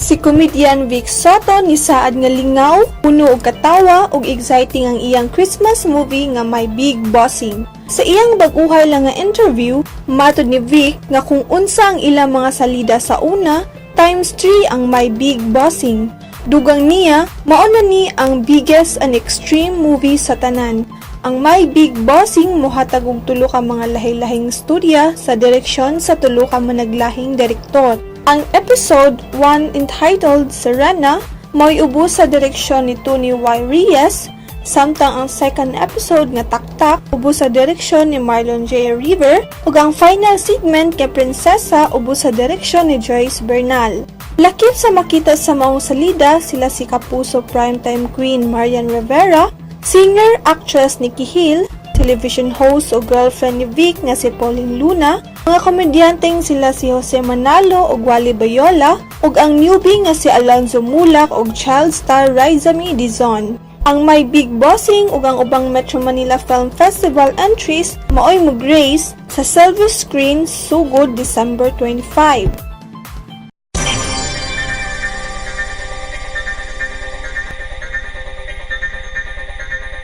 Si comedian Vic Sotto nisaad nga lingaw, puno og katawa ug exciting ang iyang Christmas movie nga My Big Bossing. Sa iyang bag-uhay lang nga interview, matod ni Vic nga kung unsa ang ilang mga salida sa una, times 3 ang My Big Bossing. Dugang niya, mao na ni ang biggest and extreme movie sa tanan. Ang My Big Bossing mohatag og tulo ka mga lahi-lahing storya sa direksyon sa tulo ka managlahing direktor. Ang episode 1 entitled Serena mao'y ubos sa direksyon ni Tony Y. Reyes, samtang ang second episode nga Taktak ubos sa direksyon ni Marlon J. River ug ang final segment kay Prinsesa ubos sa direksyon ni Joyce Bernal. Lakip sa makita sa maong salida sila si Kapuso Primetime Queen Marian Rivera, singer actress Nikki Gil, television host o girlfriend ni Vic nga si Pauleen Luna, mga komedyanteng sila si Jose Manalo ug Wally Bayola, ug ang newbie nga si Alonzo Muhlach ug child star Ryzza Mae Dizon. Ang My Big Bossing ug ang ubang Metro Manila Film Festival entries maoy mo-grace sa silver screen sugod December 25.